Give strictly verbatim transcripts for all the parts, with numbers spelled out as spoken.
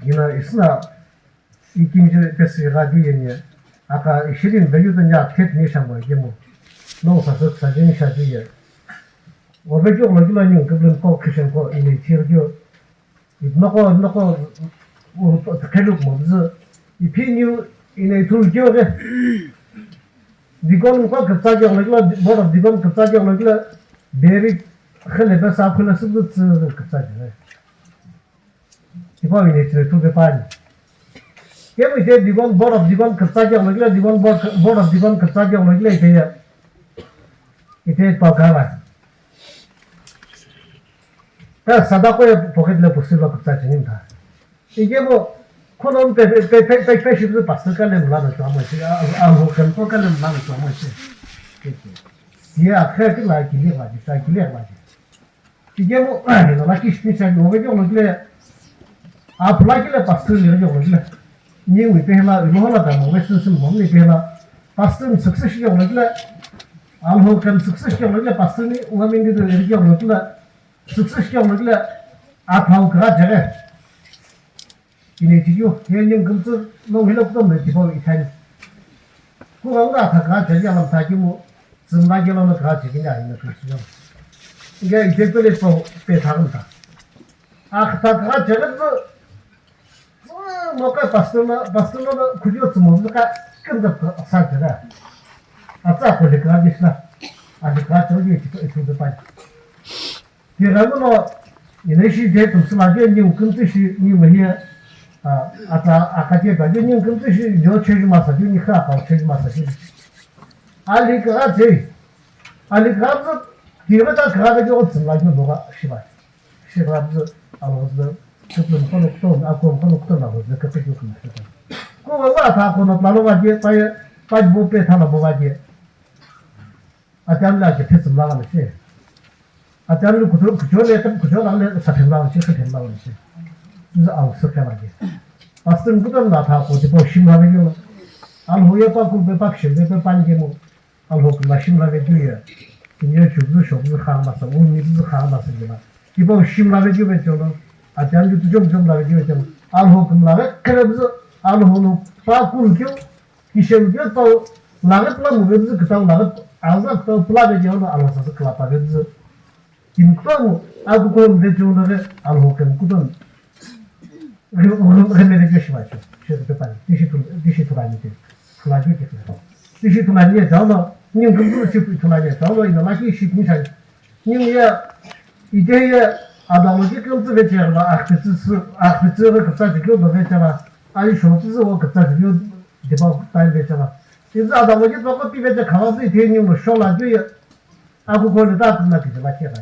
Ina isna ikimji pesi gha di yeni, aka ishirin bayu da nya khet ni shamo yemu. No sa sa sa jin sha di ye. Obe jo lo gila nyu kiblim ko kishen ko ini tir jo. Noko, noko, u, u, kheluk mo bzu. Ipi nyu ini tur jo ge. Deacon ko kipsa jo lo gila, board of deacon kipsa jo lo gila. Beri khele be sa khule su bzu tsu kipsa jo. Tipau ini chile tu pe pani. Kemu ite deacon, board of deacon kipsa jo lo gila, deacon board, board of deacon kipsa jo lo gila ite ya. Ite pa kala. Ta sada ko ya pocket le pusi lo kipsa chini ta. Ike mo kono pe, pe, pe, pe, pe shi pastor ka le mla na chamo shi, a, a, a, ho kan ko ka le mla na chamo shi. Sia kha ki la ki le ba ji, sa ki le ba ji. Ike mo, no la ki shi sa mo ke lo gila. A pula ki le pastor le jo lo gila. Ni wi pe la, mo la ta mo we sin sin mo ni pe la. Pastor success jo lo gila. Alho kan success jo lo gila, pastor ni wa min di do jo lo gila. Success jo lo gila. A thau ka jere. Ine ti yo, he nyung kumtsu, no hilo kuto me ti bo i thani. Ku ga ura tha ka che ya lam ta ki mo, zim ba ge lo no ka che ki ya ina kumtsu yo. Nge i te pele po pe tha kum ta. A kha ta ka che ga zu, mo ka pastor na, pastor na ku yo tsu mo ka, kum da sa che ga. A tsa ko le ka di sna. A le ka cho ye ti ko i tu de pa. Tighenguno, ina ishi je tumsü la je ningu kümtsü shi ningu hiye, a, ata, akatiye ta je ningu kümtsü shi jo cheju masa ju nikha ka cheju masa ju. Ali kagha je, ali kagha zü, tighe ta kagha je o tsüm la ju doga shiba. Shiba zü, alo zü, kutlu mkono kuton, ako mkono kuton alo zü, kete ju kümtsü. Ko wa wa ta kono tlalo wa je, pa ye, pa bu pe thala bo wa je. Atiamla ke phetsüm la gana shi. Atiamlu kucho, kucho le, kucho la le, sa phem la gana shi, sa phem la gana shi. Nza au sa phem la ke. Pastor kuton la tha ko, tipo shim la ke yo. Alho ye pa ku be pa kshim be pa pan ke mo. Alho ku la shim la ke ju ye. Inye chu zu shok zu khang ma sa, u mi zu khang ma sa ke ma. Tipo shim la ke ju be cho lo. Atiamlu tu jom jom la ke ju be cho lo. Alho ku la ke kre zu, alho no pa ku ke. Kishem keu tau laghi pula muvebzü kütau laghi azü kütau pula vecheo no alhasa sü kla pavebzü. Timi kutomo akuko vecheo no ghi alho kemu kutomo. Ghimere keu shivacho. Shete pani. Tishi tu, tishi tu pani te. Khula keu keu. Tishi tu pani ye jao no. Ningu kümzü shi tu pani ye jao no. Ina laki shi tu shani. Ningu ye, ite ye, adamlo ki kümtsü vecheghi lo, akhitsü sü, akhitsü ghi kütsa chikeu do vecheghi, ayi shotsu sü o kütsa chikeu dipa time vecheghi. Izü adamlo ki tsoko pi veche khawa sü ite ningu lo shola keu ye, akuko le ta kümla kije la kegha.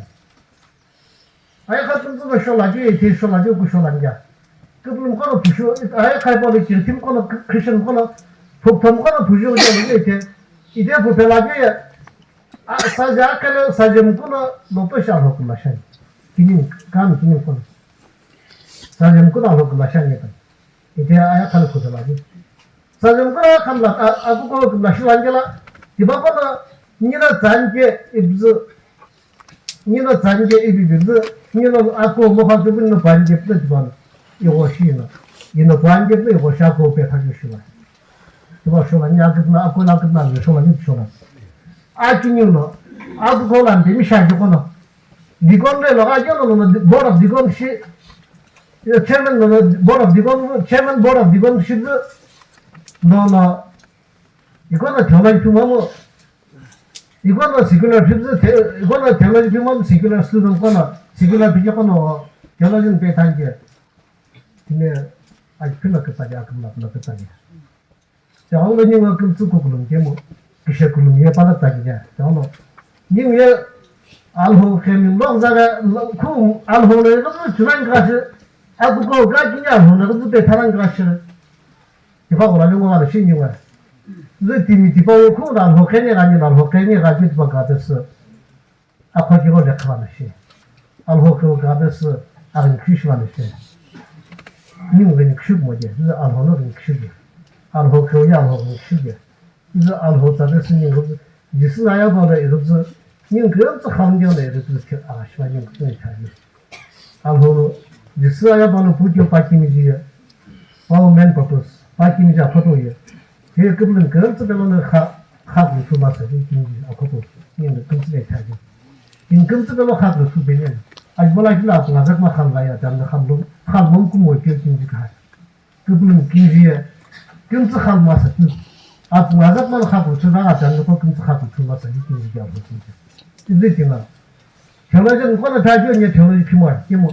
Ayi kha kümtsü lo shola keu ye, ite shola keu ku shola nya. Küpülüm kono phushu, aye khaipa lo kirtim kono, Christian kono, phuktham kono phushu kono ite, ite phuphe la keu ye, a, saje akele, saje mkuno, loto shi alho kula shani. Kini, kam kini kono. Saje mkuno alho kula shani ta. Ite aye khale khusa la keu. Saje mkuno kam la, a, akuko kula shi la ngela, tiba kono, nina tsanke, ibzu, Nino tsanike ipi pipü, nino ako mokha tupu nino puanike pütü tipano, igho shi ino. Ino puanike pütü igho shi ako pekha keu shiva. Tipa shola, ni akütüna, ako na akütüna, shola, ni shola. Aki nino, ako kola mpemi shaki kono. Deacon le loga kelo no, board of deacon shi, chairman no, board of deacon, chairman board of deacon shi, no, no. Ikono theology phi mamo, ikono secular phi mamo, the-, ikono theology phi mamo, secular student kono, secular phi kono, theology pe thanke. Tine, ai phila ke tagi, akamla phila ke tagi. Te aulo ni ngo kümtsü kukulum kemo, kishe kulum ye pala tagi ya. Te aulo, ni ye, alho kemi log zaga, lo-, ku, alho le, lo, chulang kashi, aku ko, ka kini alho le, pe tharang kashi. Tipa kula lungu ghana shi nyunga. Zü timi tipa wu khu na lho keni ghani na lho keni ghani tipa gade sü. Akho kiro le khana shi. Alho kiro gade sü aghi khishu ghana shi. Nyungu ghani khishu mo je. Zü alho no ghani khishu je. Alho kiro ya alho ghani khishu je. Zü alho tsade sü nyungu zü. Jisu na ya ba le iru zü. Nyungu zü khaung ya le iru zü khe agha shiva nyungu zü ni khaji. Alhou, Jisü ayapalo putio pakimijiye, Pau main purpose, pa kinguji aphoto ye. He kümlü kümtsü pelo na kha, kha kuthu masa di kinguji aphoto. Ni kümtsü le thaji. Ni kümtsü pelo kha kuthu bene. Ajmola kila apna zak ma kham la ya, jam da kham lum, kham lum kum wo kyo kinguji kha. Kümlü kinguji ye. Kümtsü kham masa tu. Apna zak ma kha kuthu na, jam da kümtsü kha kuthu masa di kinguji aphoto. Izi kina. Theologian qo no phajeu ni theology phimoe, kemu.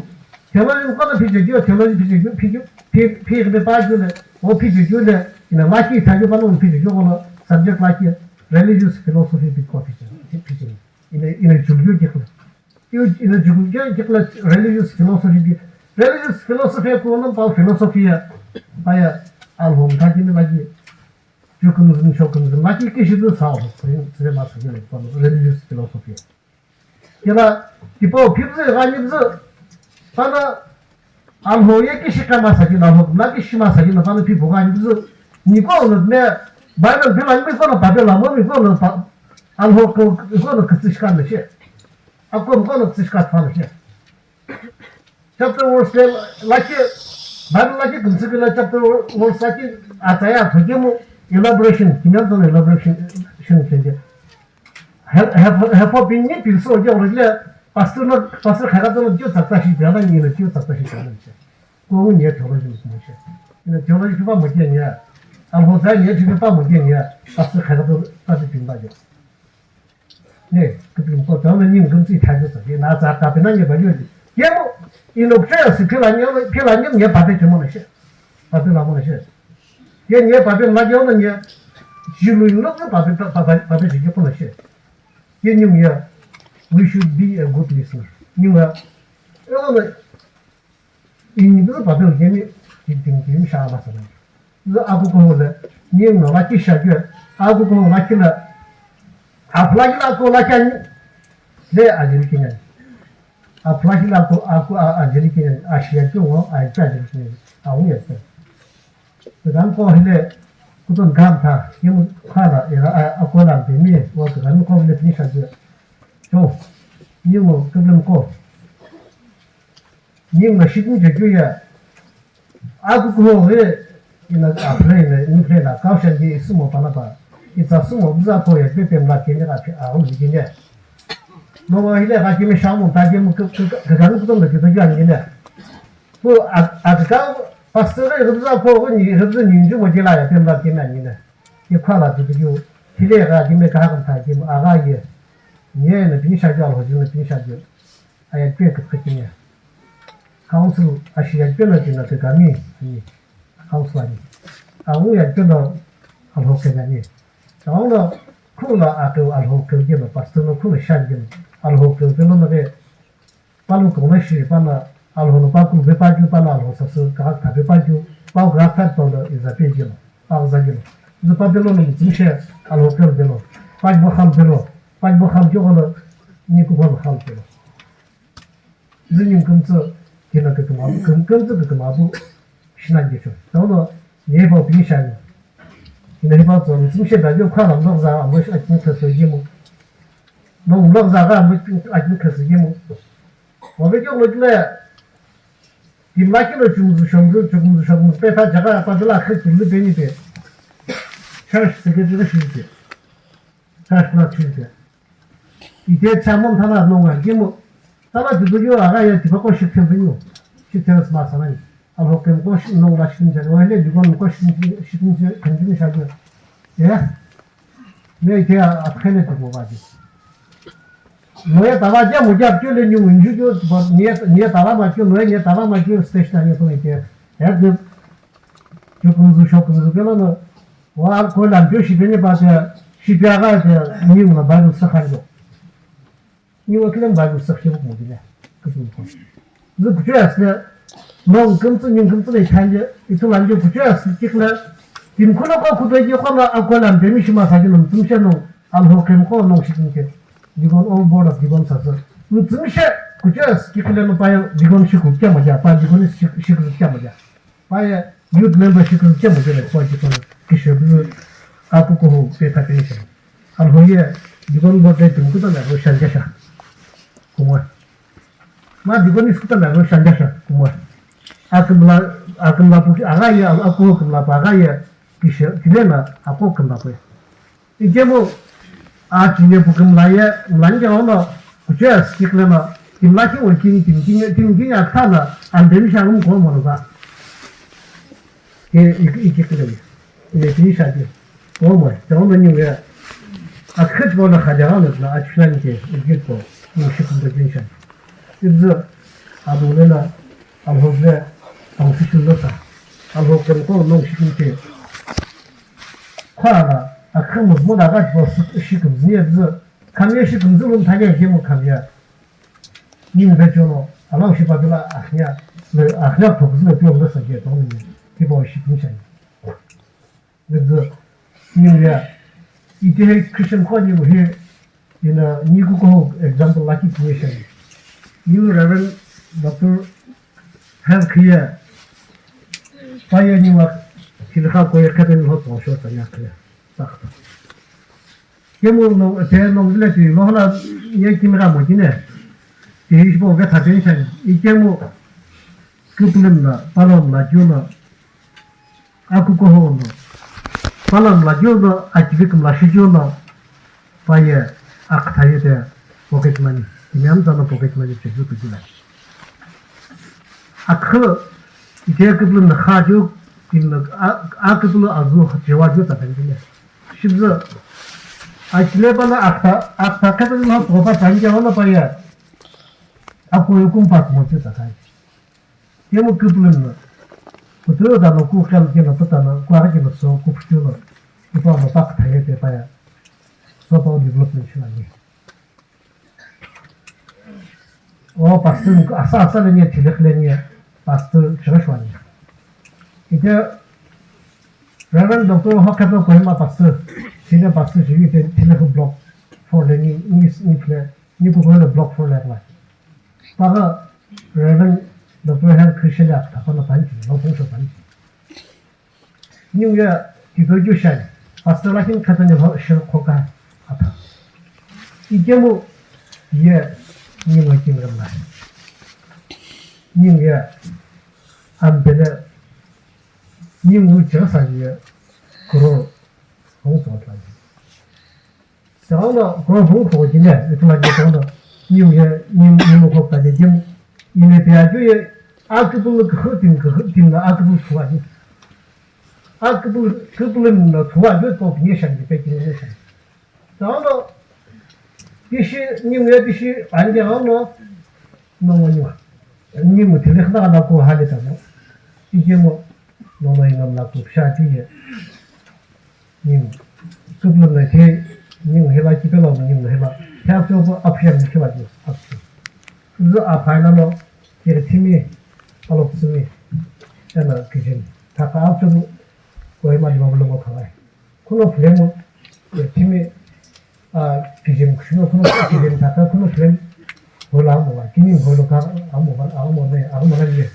Theologian qo no phijekeu, theology phijekeu, phijekeu, phi, phi, phi, phajeu le, o phijekeu le, ina lakhi phajeu pano phijekeu qo no subject lakhi religious philosophy pi qo phije, phije. Ina, ina jukeu kikla. Iu, ina jukeu kikla religious philosophy pi. Religious philosophy qo no pa philosophy ya, pa ya, Alhou mtha kini lakhi. Judaism, Judaism, lakhi kishi du sao, tsire, tsire ma sakile, pa no religious philosophy. Kila, tipau phibzü, ghanibzü, pano, Alhou ye kishi kama sakina, Alhou na kishi ma sakina, pano phipu ghanibzü. Ni qo no me, Bible phila ni qo no Bible la mo, ni qo no pa, Alhou qo, qo no kütsü shikana shi. Ako qo no kütsü shikana shi. Chapter verse le lakhi, Bible lakhi kümtsü kile chapter verse lakhi ataya thokemu elaboration, kimyam tono elaboration shinu chenge. He, he, he, pho pini pilso je oro le pastor no, pastor khaga tono je chapter shi jana ni le je chapter shi jana ni. Ko ni theology ni shi. Ni theology pa mo je ni. Alhou za ni pa mo je ni. Pastor khaga tono ta ti pinda je. Ne, kiplim ko tau na ning kümtsü thaji sa, ye na za ka pe na ye ba yo di. Ye mo, ino kse si phila ni, phila ni ye pa pe kemo na she. Pa pe la mo na she. Ye ni pa pe la yo na ye, jilu ino pa pe, pa, pa, pa pe ji ko na she. Ye ni ye, we should be a good listener. Ni wa, yo na, Inibuzü papel kemi, kitim kitim sha ma sanai. Zü akukuhou le, ni no lakhi shakeu, akukuhou lakhi le, aphu lakhi le akukuhou lakhi ani, le ajeli kinani. Aphu lakhi le aku, aku a-, ajeli kinani, ashi yakeu ngo, ayi ajeli kinani, awu yakeu. Zü gami ko hile, kuton gami tha, yimu khala, ira a-, akola bemi, wo zü gami ko hile pini shakeu. Cho, yimu kuton ko. Ningu shikini chekeu ye, akukuhou ghi, ina apre ina, infre na, kau shen ghi isumo pana pa, itsa sumo buza ko ye, pe pemla kene ka phe, a, um, kene. No, hile ka keme shamu, ta keme, ke, ke, ke, ke, kutom da ke, ke, ke, kene. Ko, a, a, ka, pastor ghi, buza ko, ni, buza ni, ju mo jela ya, pemla kene, kene. Ye khala, ju, ju, hile ka, keme, ka, ka, ta, keme, a, ga, ye. Ye, na, pini sha, ju, a, ho, ju, na, pini sha, ju. Ayakpe küthü kini. Council ashi yakpe no kina te kami, ani, council ani. Awu yakpe no Alhou kemi ani. Awu no khu no akeu Alhou keu kemi, pastor no khu no shan kemi. Alhou keu kemi no ke, palu kong no shi, pa no Alhou no pa ku be pa ju, pa no Alhou sa su ka tha be pa ju, pa ka tha to no iza pe kemi. Paghi zaghi lo. Zü pa pelo no mütsümshe Alhou keu pelo. Paghi bo kham pelo. Paghi bo kham keu lo. Ni ku kham kham pelo. Zü ni kümtsü kina küküma bu, küm-, kümtsü küküma bu. Shina gecho. Tao lo, ye bo pini shani. Ina hiba zo mütsümshe da yo kha lam lo za, amo shi akin khasu yemu. No lo za ga, amo akin khasu yemu. Obe keu lo kile. Timla kilo chumzu shomzu, chumzu shomzu, pe ta jaga pa dula khe timlu pe ni pe. Church secretary shi pe. Church clerk shi pe. Ite chamon thana no nga kemo. Tala dudu yo aga ya tipa ko shi thil ni. Shi thil sma sa ni. Abo kem ko shi no la shi ni ja. Wa le dudu ko shi ni shi ni ja kan ni sha ja. Ya. Me ke a khene to ba ji. Noye tava je muja pyo le nyu nyu ju ba, nye, nye tava ma pyo, noye nye tava ma pyo station ane to ite. Ya de, ju kumzu sho kumzu pelo no, wa ko la pyo shi pene ba te, shi pya ga te, nyu na Bible sa khan do. Nyu wa kile Bible sa khe ko de. Ko ko. Zü kuchou asü, no kümtsü, nyi kümtsü le ithanje, ithu lanje kuchou asü tikhle, timkhu no ko khupe je ko no akola mpemi shima sa jino, mütsümshe no, Alhou kemqo no shikimke, deacon, all board of deacon sasü. Mütsümshe, kuchou asü tikhle no paye deacon shikukya maja, pa deacon shik-, shikukya maja. Paye youth member shikukya maja le, kwa deacon kishe bu, apu ko ho pe ta kini shima. Alhou ye, deacon board le timkhu ta le ro shanja sha. Kumoi. Ma deacon school ta mero shanja sha kumoi. Akümla, akümla pu agha ye, akuho kümla pu agha ye, kishe, kile na, ako kümla pu. Ikemu, a chine pu kümla ye, mlani ke ono, kuche stick le na, kimla ki wo king, king, king, king, king, akha na, andemi sha rum ko mo ba. Ke, ik-, ikikile. Ile ti sha ke. Omoi, tao no ningu ye, akhit bo na khaja ga na, achlan ke, igit bo, no ship bo jin shan. Ibzu, abu le na, alhog le, tao si shun lo sa. Alhog ke ko no ship ke. Kha na, akhim mo na ga bo ship zi ibzu. Kam ye ship zi lum thage ke mo kam ya. Ningu be chono, alau ship abila akhia, le akhia thok zi le tuo lo sa ke, tao ni, ki bo ship ni shan. Nizü, ningu ye, itehi Christian qo ningu hi, ina niku ko example lakhi kini shani. Ningu Reverend Doctor Health khiye, paye ningu wa khilkha ko ye kheten ho to sho ta ya khiye. Sakta. Kemu no, te no vile ti, no na ye kimi ga mo kine. Ti ishi bo ve ta ten shani. Ikemu, kupulum na, palom na, juno, Akukuho no, pala mla keu no, akivi kümla shi keu no, paye, aküthaye te pocket money, timi amtsa no pocket money che keu kujula. Akhu, ite kupulu no kha keu, timi no, a, akupulu azu chewa keu tsa tangile. Shibzu, akile pala akta, akta kata no pa tangile no paye, aku yukum pa mo che tsa kai. Kemu kupulun no, kutu dano ku kal keno patano, ku ara keno so, ku putu no, ipa no pak thaye te paya, so pa development shina ni. O pastor, asa asa le ni, thile khle ni, pastor, church wani. Ite, Reverend Doctor Hokato Kohima pastor, senior pastor, shi ite, thile block four le ni, English, ni khle, ni ku khle block four le kla. Pagha Reverend Doctor Hal Christian ya thapa na panchi, no pung so panchi. Niu ya, tito ju shai, pastor la kin khatani ho shir khoka atha. Ikemu ye, niu ma kin ramla. Niu ya, ambele, niu mu chasa ye, kuro, hong so tla. Tao no, kuro hu ko jine, ito la je tao no, niu ye, niu, niu mo ko ta je jim, ine pia ju ye, akupulu kuhu tin, kuhu tin na akupulu thuwa ju. Akupulu, kupulu no thuwa ju to pinye shan je pe kinye shan. Tao no, tishi, niu ye tishi, anje no, no, no, niu. Niu mo tile khna na ko hale ta no. Ije mo, no, no, ina na ko sha ti ye. Ning, kupulum na the, ning hela kipelo ning hela. Kya kyo ko aphyam ni kiwa ni, aphyam. Zo aphyam na no, kiri thimi, alok thimi, ena kijin. Thaka aphyam, ko ema di mabalo mo kawai. Kuno phulemo, kiri thimi, a, kijin, kushino kuno kijin, thaka kuno phulem, hola mo wa, kini holo ka, amo wa, amo ne, amo na ye.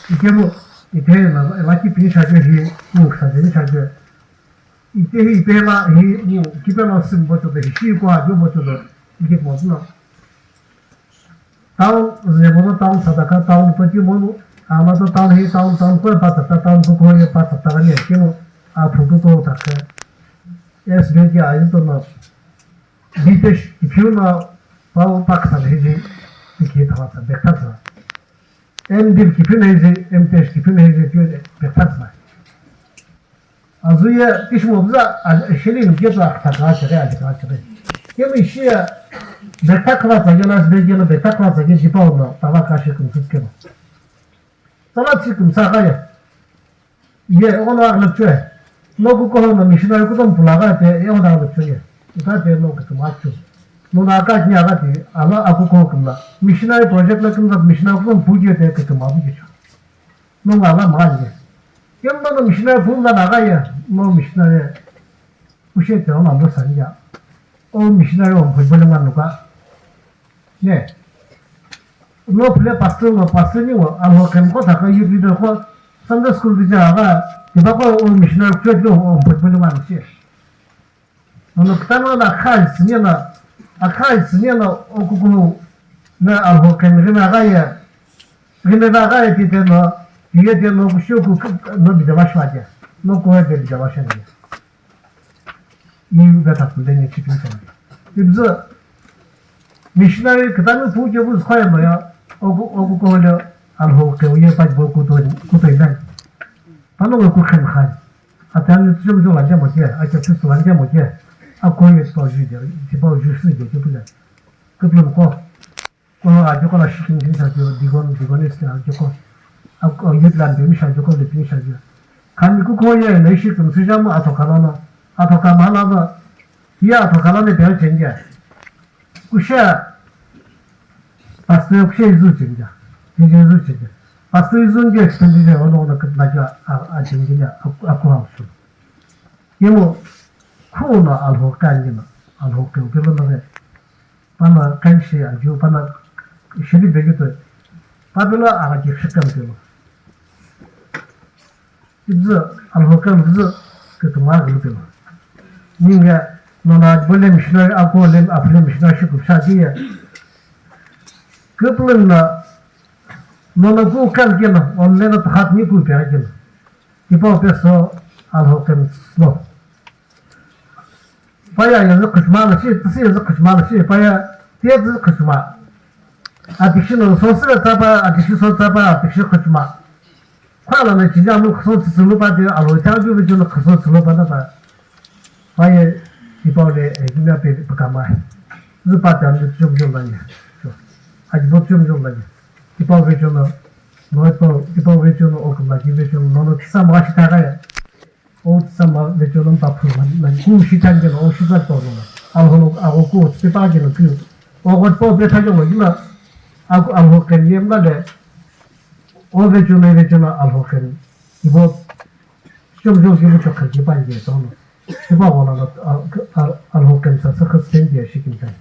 Ikemo, ite na, laki pini shaje hi, ning shaje ni shaje. Ite hi ipela hi niu kipela simbo chodo hi shi kwa jobo chodo ike po no. Town zebo no town sadaka town pati mo no. Ama to town hi town town ko pa ta town ko ko ye pa ta ni kemo a phutu to ta ke. S B K ayu to no. Bitesh kiphina pa pa kha hi ji ki tha ta bekha sa. M dil kiphina hi ji M tesh kiphina hi ji bekha sa. Azuye kishimo bza a-, sheli nike tsa kha kha chere a kha chere. Kemi shia beta kha tsa gela be gela beta kha tsa ge jipa ona tava ka shi kum sus kema. Tala chi kum sa kaya. Ye ona na chwe. No ku ko na missionary ku dom pula ga te e ona na chwe ye. Uta te no ku ma chu. No na ka nya ga ti ala aku ko kum la. Missionary project la kum la missionary ku dom pu je te ku ma bu je. No nga la ma ye. Kemba no missionary pu la na ga ye, no missionary. Ushe te ona lo sa ya. O missionary on pho bole man ka. Ne. No pule pastor no pastor ni wo, a mo kem ko ta ka youth leader ko Sunday school teacher aga, ti ba ko o missionary phu lo on pho bole man che. Ono kutano na akha itsüni na, akha itsüni na okukumu na alho kemi rina gaya, rina gaya tite no, Tiye de no kusho ku no bidava shwa de. No ko de bidava shwa de. Iu ga ta pule ni chipi kan. Ibzu missionary kitami pu ke bu khaya ma ya. Oku oku ko le Alhou ke uye pa bo ku to ku to ilan. Pano ku khan khan. Atan ni tsum jo la de mo ke, a ke tsu la de mo ke. A ko ye to ju de, ti ba ju su de ke pula. Kuplum ko. Ko ajoko la shikim din sa jo, digon, digonis la ajoko. A ko yut lan de mi sa joko le pin sa jo. Kan ku ko ye le shikim su jam a to kala na. A to ka ma la na. Ya to kala ne pe chen ya. Kusha pastor kusha izu chinja, tiji izu chinja. Pastor izu nge extend je ono ono kit laja a chinja a kuha usu. Yemo khu no Alhou kan yema, Alhou ke ke lo no. Pana kan shi aju pana shidi begi to. Pabila aga ki shikam ke lo. Ibzu Alhou ke ibzu ke tuma gulu pelo. Ninga nona bole missionary ako le afle missionary shi kupsa diye. Kepulun na nona ku kal kena, on le na tahat ni ku pera kena. Ipa peso Alhou ke slo. Paya yazü khuchuma la shi, tisi yazü khuchuma la shi, paya tiyazü khuchuma. Adikshi no sosü tsapa, adikshi so tsapa, adikshi khuchuma. Khwala na chija mu khuso tsulu pa de alo cha ju ju no khuso tsulu pa na pa. Paya ipa le e na pe pakama. Zu pa ta ni chum ju la ni. Aji bo chum ju la ni. Ipa ve ju no, no ipa, ipa ve ju no okla ji ve ju no no tsama shi ta ga ya. O tsama vechono pa phuma na ku shi chan jeno o shi za to no. Alhou no ago ku tsi pa jeno ku. O go po pe tha jeno gila. Ago Alhou ke yem la le. O vechono vechono Alhou ke. Ibo chom chom ki mucho khan ki pa je to no. Ki pa wala na Alhou ke sa sa khas ten je shi kin chan.